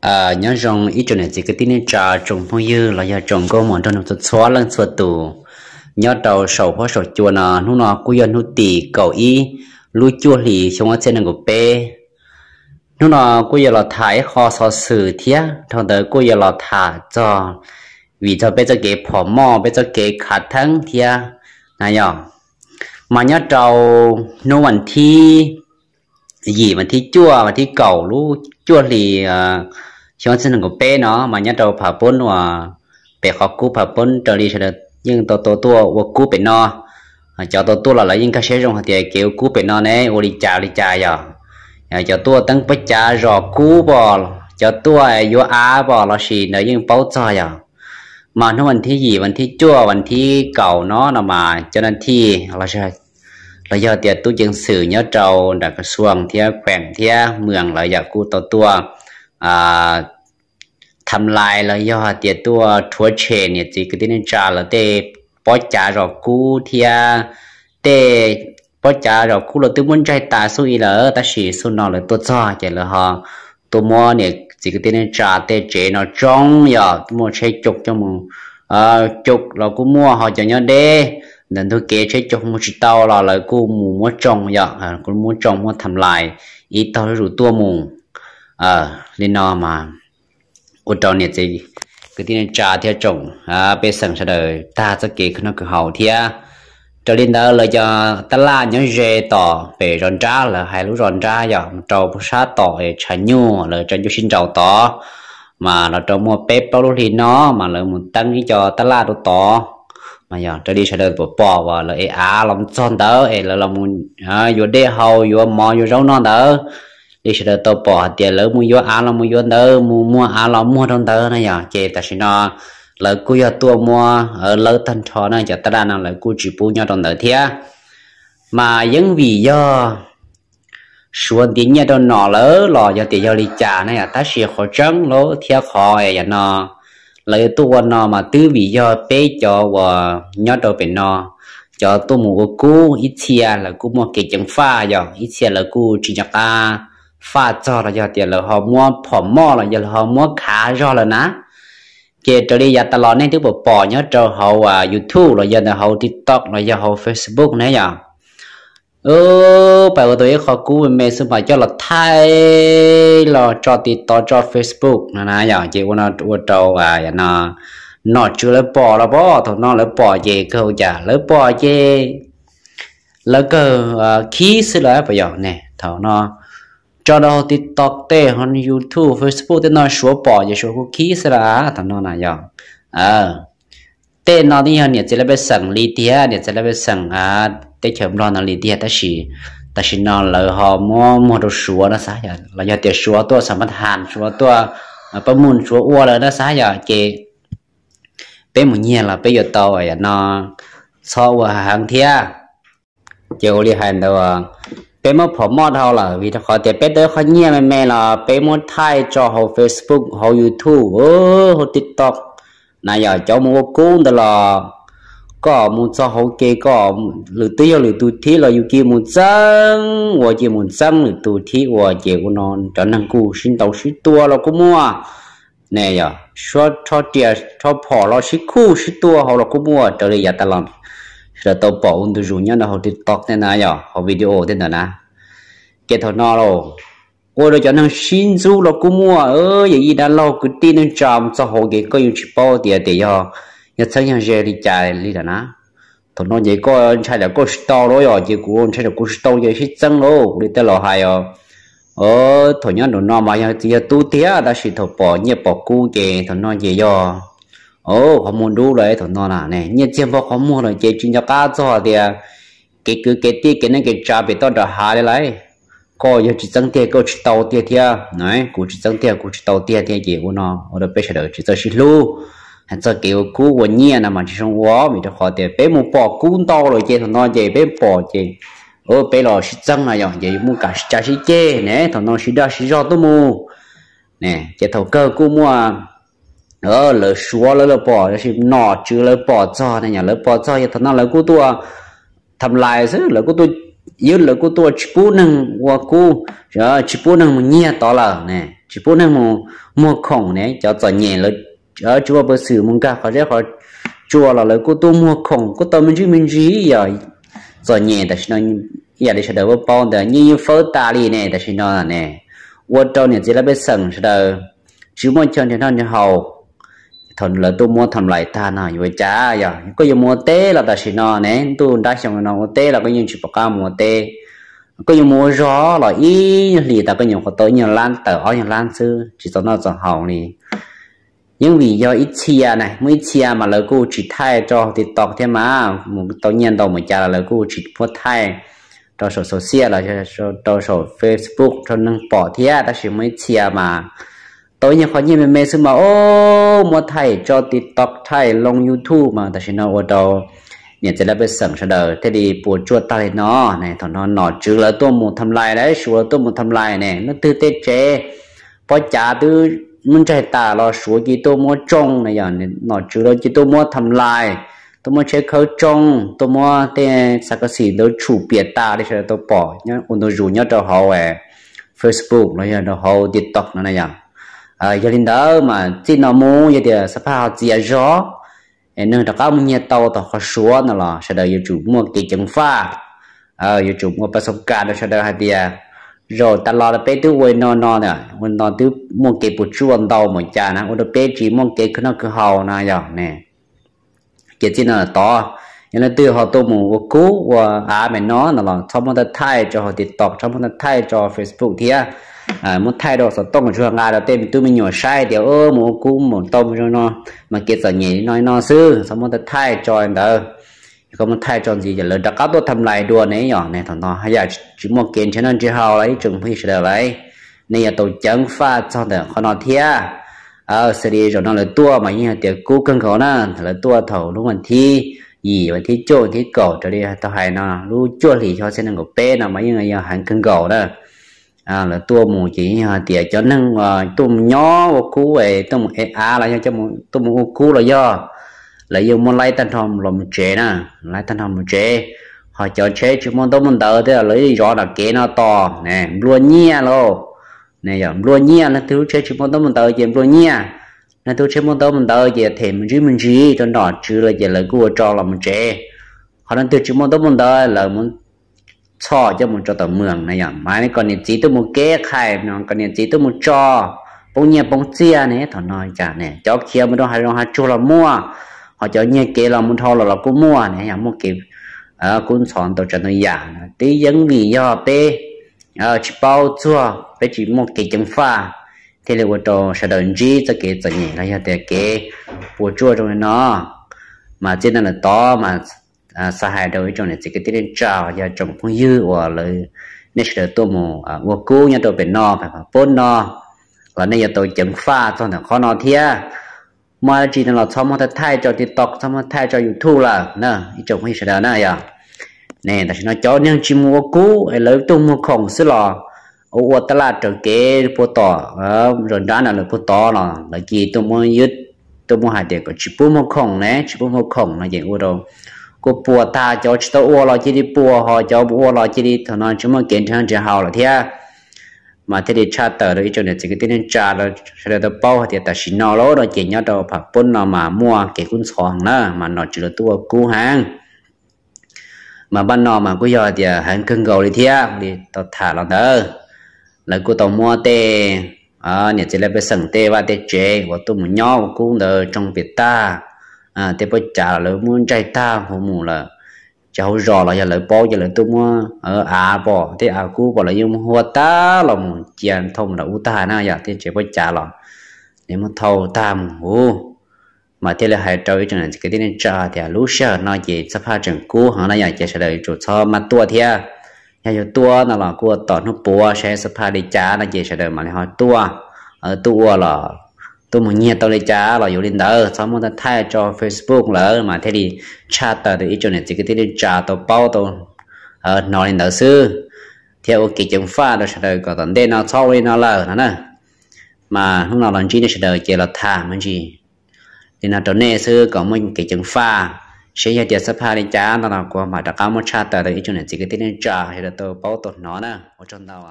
Nyob zoo ib tsoom niam txiv kwv tij neej tsa, tsoom phooj ywg los yog tsoom nkauj muam nraug nus txhua txhua leej txhua tus nyob rau saum huab saum cua no. Hnub no kuj yog hnub tim kaum ib lub cuaj hlis xyoo ob txhiab nees nkaum peb. Hnub no kuj yuav los tham ib qho xov xwm thiab dhau ntawd kuj yuav los tham txog, vim txog peb txoj kev phom moj, peb txoj kev khav theeb thiab na yog. Mas nyob rau hnub vas thib yim, vas thib cuaj, vas thib kaum lub cuaj hlis xyoo ob txhiab nees nkaum peb no mas nyob rau Pham Poob uas pem qhov kub Pham Poob raws li sawv daws yeej tau tau tuaj ua kub pem no. Cov tau tuaj los lawv yeej nkag siab zoo hais tias kev ua kub pem no ne ua li cas li cas yog. Cov tuaj teeb pob cav zos kub pom, cov tuaj yuav av pom lossis ntawd yeej paub txog yog. Mas hnub vas thib yim, vas thib cuaj, vas thib kaum no no mas cov nas thij los yog tias tub ceev xwm nyob rau nram kas xuas thiab khueem thiab mws lawv yam kuj tau tuaj tham lais los yog hais tias tuaj rhuav tshem niam txiv kwv tij neej tsa lawv tej pob cav zos kub thiab tej pob cav zos kub lawv twb muab ntsaig tas xub ib lawm, tab sis xub no lawv tuaj txog ces lawv ho tuaj muab niam txiv kwv tij neej tsa tej tsev no tsoo yog muaj tsheb coj coj mus, coj los kuj muaj, ho cov nyob deb ntawm ntug kev tsheb coj mus tsis tau los lawv kuj mus muab tsoo yog, kuj muab tsoo muab tham lais ib tog zuj zus tuaj mus li no mas ua rau niam txiv kwv tij neej tsa thiab tsoom pej xeem sawv daws tag txoj kev khwv noj khwv haus thiab. Raws li ntawd lawv cov tab laj nyob ze tom pem zos nrab, lawv hais lub zos nrab yog mus rau puag sab tom tshav nyuj lawv tsa nyuj sib nraus tod, mas los rau muaj peb plaub lub hli no mas lawv mus teeb ib co tab laj rau tod. Mas yog raws li sawv daws pom pom uas lawv ev av los txog ntawd es lawv los yuav dej haus, yuav mov yuav zaub noj ntawd, li sawv daws tau pom hais tias lawv mus yuav av los mus yuav ntawd, mus muag av los muag rau ntawd na yog. Ces tam sim no lawv kuj yog tuaj muab lawv tag nrho na, cov tab laj no lawv kuj tsis pub nyob rau ntawd thiab. Mas yeej vim yog Suav ntiav nyiaj rau nom lawv los yog tias yog li cas na yog, tab sis qhov tseeb lawm thiab qhov yam no lawv yuav tuaj ua no mas twb vim yog peb cov uas nyob rau pem no, cov tuaj mus ua kub ib txhia lawv kuj muaj kev ceev faj yog, ib txhia lawv kuj tsis nco qab faj txog los yog tias lawv ho muab phom moj los yog lawv ho muab khav zog lawm na. Ces raws li yav tas los nej twb pom pom nyob rau hauv YouTube los yog ntawm hauv TikTok los yog hauv Facebook ne yog, pais ua tau ib qho kub me me xwb mas coj los thaij los tso TikTok tso Facebook no na yog, ces ua no ua rau no nom tswv lawv pom los pom, thaum no lawv pom ces kawg ua cas lawv pom ces lawv kawg khib xwb lawm puas yog ne. Thaum no tso rau hauv TikTok tej, YouTube, Facebook tej no Suav pom ces Suav kuj khib xwb lawm thaum no na yog. Tej no twb yog niam txiv lawv pej xeem li tiag, niam txiv lawv pej xeem teb chaws Nplog no li tiag, tab sis tam sim no lawv ho muab muag rau Suav no xav yog, los yog tias Suav tuaj xam pab thas, Suav tuaj pab mus Suav ua lawm no xav yog, ces peb mus nyiag los peb yuav tau no txhob ua heev thiab. Ces ua li hais ntawd, peb muab phom moj dhau lawm vim rau qhov tias peb tau qhov nyiaj me me los peb muab thaij tso hauv Facebook, hauv YouTube, hauv TikTok na yog, cov mus ua kub ntawd los koj mus txog hauv ces koj, lwm twb yog lwm tus thib los yus cia mus txeeb ua, cia mus txeeb lwm tus thib ua, ces ua no cov neeg kuj sib ntaus sib tua los kuj muaj ne yog, suab rho riam rho phom los sib khuj sib tua hauv los kuj muaj raws li yav tas los sawv daws tau pom ua ntu zus nyob rau hauv TikTok tej na yog, hauv video tej ntawd na. Ces thaum no los ua rau cov neeg sib ntxub los kuj muaj, yog ib dab laug kwv tij neej tsa mus txog hauv ces koj yeej tsis paub tias tias yog, yog txheeb yog ze li cas li lawm na. Thaum no ces koj ntshai tsam koj tsis tau los yog, ces kuv ntshai tsam kuv tsis tau ces sib txeeb lauj, kuv li tej laus hais os. Thaum nyob nraum no mas yog txiv yog tub tiag, tab sis thaum pom nyiaj pom kub ces thaum no ces yog qhov muag dub lawm thaum no na. Nyiaj txiag npog qhov muag lawm ces tsis nco qab txog tias kev kwv kev tij kev neej kev tsav pem toj nram hav li lauj. Koj yog tsis txeeb tiag koj tsis tau tiag thiab, kuv tsis txeeb tiag kuv tsis tau tiag thiab ces ua no ua rau peb sawv daws tsis txawj sib hlub. Hais txog kev ua kub ua nyiaj no mas tsis zoo ua, vim rau qhov tias peb mus pom kub ntau lawm ces thaum no ces peb pom ces peb los sib txeeb no yog ces muaj kam sib cav sib ceg ne, thaum no sib dag sib zog tuaj mus. Ces thaum kawg kuj muaj lawv Suav lawv los pom, tab sis nom tswv lawv pom txog ne, yog lawv pom txog yog thaum no lawv kuj tuaj tham lais xwb, lawv kuj tuaj ywb lawv kuj tuaj tsis pub neeg ua kub, tsis pub neeg mus nyiag tod lawm ne, tsis pub neeg mus muag khoom ne, cov txom nyem lawv tsis muaj peev xwm mus nkag qhov zeb qhov tsua los lawv kuj tuaj muag khoom kuj tau me ntsis me ntsis yog txom nyem tam sim no, ib yam li sawv daws paub ntawd yeej yeej fawb tas li ne tam sim no ne, ua rau niam txiv lawv pej xeem sawv daws tsis muaj chaw nrhiav noj nrhiav haus. Thaum lawv tuaj muab tham lais tag no yuav ua cas yog koj yuav mus ua teb los tam sim no ne, ntuj nrab xyoo no ua teb los koj yeej tsis pom qab mus ua teb. Koj yuav mus ua zog los ib hlis tas koj nyuam qhuav tau ib nyuag lab tawm ob nyuag lab xwb tsis txaus noj txaus haus li. Yeej vim yog ib txhia na, muaj ib txhia mas lawv kuj tsis thaij rau TikTok thiab mas mus tau nyiaj ntau mus cas los lawv kuj tsis pub thaij rau saum social los rau saum Facebook rau neeg pom thiab, tab sis muaj ib txhia mas tau ib nyuag qho nyiaj me me xwb mas o muab thaij tso TikTok thaij loo YouTube mas tam sim no ua rau niam txiv lawv pej xeem sawv daws thiaj li puas tsuaj tag li no. Thaum no nom tswv lawv tuaj mus tham lais, lawv suav tuaj mus tham lais ne, leej twg tej tsev pob cav twb muab ntsaig tas los suav cia tuaj muab tsoo na yog, nom tswv lawv cia tuaj muab tham lais, tuaj muab tsheb khawb tsoo, tuaj muab tej xav kas xim ntawd tshum piam tas li sawv daws tau pom ua ntu zus nyob rau hauv Facebook los yog rau hauv TikTok no na yog. Yog li ntawd mas txij no mus yog tias xab phaj ho txias zog, neeg rov qab mus nyiag tau tom qhov suav no los sawv daws yuav tsum muaj kev ceev faj, yuav tsum ua pas xov kas rau sawv daws hais tias zaum tas los peb twb ua no no, ua no twb muaj kev puas tsuaj ntau mus cas na ua rau peb tsis muaj kev khwv noj khwv haus no yog ne. Ces txij no tod, yog leej twg ho tuaj mus ua kub ua av me no no los txhob muab thaij tso hauv TikTok, txhob muab thaij tso Facebook thiab, muab thaij rau xov tooj tsuag nqa rau tej me tub me nyuam saib tias mus ua kub mus tau zoo no mas kev txom nyem li no li no xwb, txhob muab thaij tso ntawd. Yog koj muab thaij tso ntxiv ces lawv rov qab tuaj tham lais dua ne yog ne, thaum no haj yam tsis muaj kev nrhiav noj nrhiav haus los ib tsoom phooj ywg sawv daws lauj, nej yuav tau ceev faj txog ntawm qhov no thiab. Xws li zaum no lawv tuaj mas yeej hais tias kub kawg nkaus na, lawv tuaj thaum lub vas thib yim, vas thib cuaj, vas thib kaum raws li tau hais no, lub cuaj hlis xyoo ob txhiab nees nkaum peb no mas yeej yog heev kawg nkaus na. Lawv tuaj mus ces yeej yog hais tias cov neeg tuaj mus nyob ua kub, tuaj mus ev av los yog tuaj mus ua kub los yog, lawv yeej muab laib tag nrho los mus tsev na, laib tag nrho mus tsev. Ho cov tsheb tsis muaj ntaub muaj ntawv thiab lawv zov nram kev no tos ne, nplua nyiaj lauj. Ne yog nplua nyiaj, leej twg lub tsheb tsis muaj ntaub muaj ntawv ces nplua nyiaj, leej twg tsheb muaj ntaub muaj ntawv ces them me ntsis me ntsis rau nom tswv lawm ces lawv kuj ua tso los mus tsev. Ho leej twg tsis muaj ntaub muaj ntawv lawv mus txhom coj mus tso tom mwm na yog, mas kom niam txiv tuaj mus kev qhais no, kom niam txiv tuaj mus tso, poob nyiaj poob txiaj ne. Thaum no cas ne cov khiav mus rau hav zoov hav tsuag los muaj, ho cov nyiag kev los mus dhau los los kuj muaj ne, yog muaj kev kub ntxhov ntau tsav ntau yam. Twb yeej vim yog peb tsis paub txuag, peb tsis muaj kev ceev faj, thiaj li ua rau sawv daws ntsib txoj kev txom nyem los yog tias kev puas tsuaj zoo li no. Mas txij no lawm tod mas xav hais rau ib tsoom niam txiv kwv tij neej tsa los yog tsoom phooj ywg uas lawv, nej sawv daws tuaj mus ua kub nyob rau pem no, pem Pham Pob no los nej yuav tau ceev faj txog ntawm qhov no thiab. Muaj dab tsi no los txhob muab thaij tso TikTok, txhob muab thaij tso YouTube lawm na ib tsoom phooj ywg sawv daws na yog. Ne tam sim no cov neeg tsis mus ua kub es lawv tuaj muag khoom xwb los ua ua taj laj raws kev puag tom zos nrab na, lawv puag tod los lawv cia tuaj muab ywj, tuaj muab hais tias kom tsis pub muag khoom ne, tsis pub muag khoom no ces ua rau kuj puas tag, cov tsis tau ua los cia li puas, ho cov ua los cia li thaum no tsis muaj kev nrhiav noj nrhiav haus lawm thiab. Mas thiaj li tshaj tawm rau ib tsoom niam txiv kwv tij neej tsa sawv daws tau paub hais tias tam sim no lawm no ces nyob rau Pham Pob no mas muaj kev kub ntxhov heev na, mas nom tswv lawv tuaj ua kub heev. Mas npaj no mas kuj yog hais tias heev kawg nkaus li thiab li tau tham los ntawd. Lawv kuj tau muab tej niam txiv lawv pej xeem tej vaj tej tsev uas tuaj mus nyob ua kub ntawd tsoo piam tag, tej pob cav los lawv muab ntsaig tag huv mus lawm. Ces hauv zos los yog lawv paub ces lawv tuaj muab av pom, tej av kub pom lawv yeej muab huab tag los mus cia thauj mus nram ub tag na yog tej tsev pob cav los lawv muab thauj tag mus huv. Mas thiaj li hais rau ib tsoom niam txiv kwv tij neej tsa tias lub sij hawm no ces xab phaj tseem kub heev na yog ces sawv daws yuav tsum txhob maj tuaj thiab. Yog yuav tuaj no los kuj ua tom hnub puav saib xab phaj li cas no ces sawv daws mam li ho tuaj. Tuaj ua los tuaj mus nyiag tau li cas los yuav li ntawd, txhob muab thaij tso Facebook lawm mas thiaj li tshaj tawm rau ib tsoom niam txiv kwv tij neej tsa tau paub tau hnov li ntawd xwb, thiab ua kev ceev faj rau sawv daws kom tom ntej no txhob ua li no lawm no na. Mas hnub no los ntsib nej sawv daws ces los tham me ntsis li no rau nej xwb kom muaj kev ceev faj. Seb yog tias xab phaj li cas ntau no kuv mam rov qab muab tshaj tawm rau ib tsoom niam txiv kwv tij neej tsa sawv daws tau paub tau hnov na. Ua tsaug ntau.